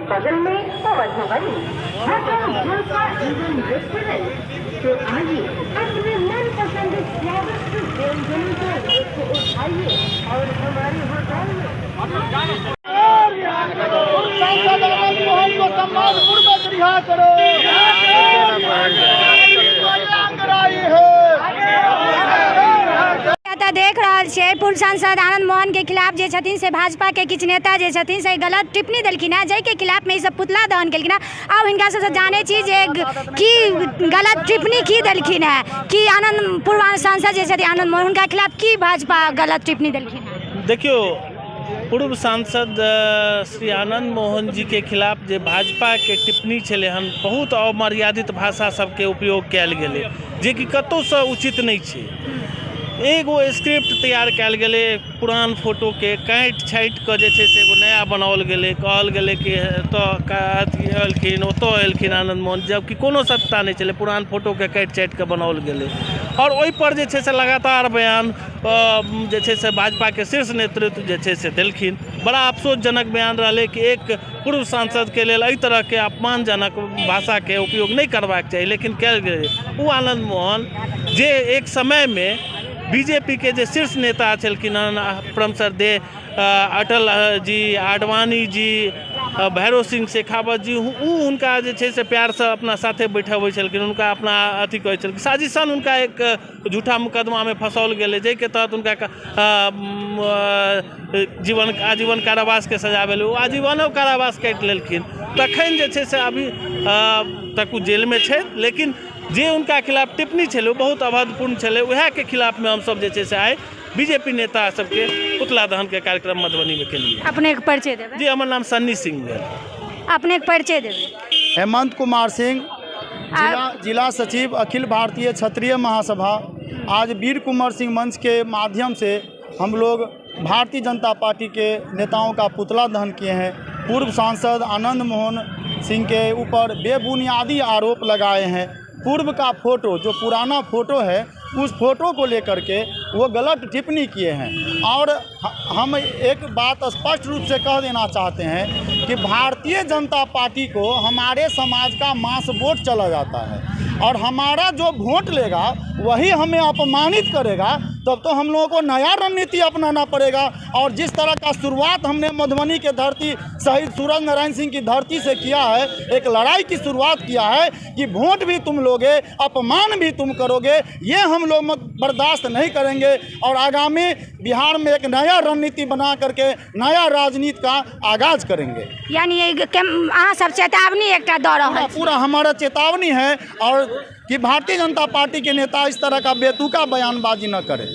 बगल में Madhubani, hotel जुल्फा Eden restaurant. तो आइए, अपने मनपसंद स्वादिष्ट व्यंजनों का लुत्फ उठाइए और हमारे होटल में सांसद आनंद मोहन को सम्मानपूर्वक रिहा करो। कराई है। एतऽ देख रहल छियै, पूर्व सांसद आनंद मोहन के खिलाफ जे छथिन से भाजपा के किछु नेता जे छथिन से गलत टिप्पणी देलखिन हेँ, जाहिके खिलाफमे ई सब पुतला दहन केलखिन हेँ। आब हिनका सबसँ जानै छी जे की गलत टिप्पणी की देलखिन हेँ, कि आनंद पूर्व सांसद जे छथिन आनंद मोहन, हुनका खिलाफ की भाजपा गलत टिप्पणी देलखिन हेँ। देखियौ, पूर्व सांसद श्री आनंद मोहन जी के खिलाफ जे भाजपाके टिप्पणी छलै हन, बहुत अमर्यादित भाषा सबके उपयोग कयल गेलै, जेकि कतहुसँ उचित नहि छै। एगो स्क्रिप्ट तैयार कयल गेलै, पुरान फोटोके काटि छाँटि कऽ जे छै से एगो नया बनाओल गेलै। कहल गेलै कि एतऽ अथी एलखिन, ओतऽ एलखिन आनंद मोहन, जबकि कोनो सत्यता नहि छलै। पुरान फोटोके काटि छाँटि कऽ बनाओल गेलै आओर ओहिपर जे छै से लगातार बयान जे छै से भाजपाके शीर्ष नेतृत्व जे छै से देलखिन। बड़ा अफसोसजनक बयान रहलै कि एक पूर्व सांसदके लेल एहि तरहके अपमानजनक भाषाके उपयोग नहि करबाक चाही, लेकिन कयल गेलै। ओ आनन्द मोहन जे एक समयमे बीजेपीके जे शीर्ष नेता छलखिन हन, परम श्रद्धेय अटल जी, आडवाणी जी, भैरव सिंह शेखावत जी, ओ हुनका जे छै से प्यारसँ अपना साथे बैठबै छलखिन, हुनका अपना अथी कहै छलखिन। साजिशन हुनका एक झूठा मुकदमामे फँसाओल गेलै, जाहिके तहत हुनका जीवन आजीवन कारावासके सजा भेलै। ओ आजीवनो कारावास काटि लेलखिन। तखन जे छै से अभी तक ओ जेलमे छथि, लेकिन जे हुनका खिलाफ टिप्पणी छलै ओ बहुत अभद्रपूर्ण छलै। उएहके खिलाफमे हमसभ जे छै से आइ बीजेपी नेता सबके पुतला दहनके कार्यक्रम मधुबनीमे केलियै। अपनेके परिचय देबै। जी, हमर नाम सन्नी सिंह भेल। अपनेके परिचय देबै। हेमंत कुमार सिंह, जिला सचिव, अखिल भारतीय क्षत्रिय महासभा। आज वीर कुंवर सिंह मंच के माध्यम से हम लोग भारतीय जनता पार्टी के नेताओं का पुतला दहन किए हैं। पूर्व सांसद आनंद मोहन सिंह के ऊपर बेबुनियादी आरोप लगाए हैं। पूर्व का फोटो, जो पुराना फोटो है, उस फोटो को लेकर के वो गलत टिप्पणी किए हैं। और हम एक बात स्पष्ट रूप से कह देना चाहते हैं कि भारतीय जनता पार्टी को हमारे समाज का मास वोट चला जाता है और हमारा जो वोट लेगा वही हमें अपमानित करेगा, तब तो हम लोगों को नया रणनीति अपनाना पड़ेगा। और जिस तरह का शुरुआत हमने मधुबनी के धरती, शहीद सूरज नारायण सिंह की धरती से किया है, एक लड़ाई की शुरुआत किया है कि वोट भी तुम लोगे, अपमान भी तुम करोगे, ये हम लोग बर्दाश्त नहीं करेंगे। और आगामी बिहार में एक नया रणनीति बना करके नया राजनीति का आगाज करेंगे। यानी अहाँ सब चेतावनी एकटा दऽ रहल छी। पूरा हमारा चेतावनी है और कि भारतीय जनता पार्टी के नेता इस तरह का बेतुका बयानबाजी न करें।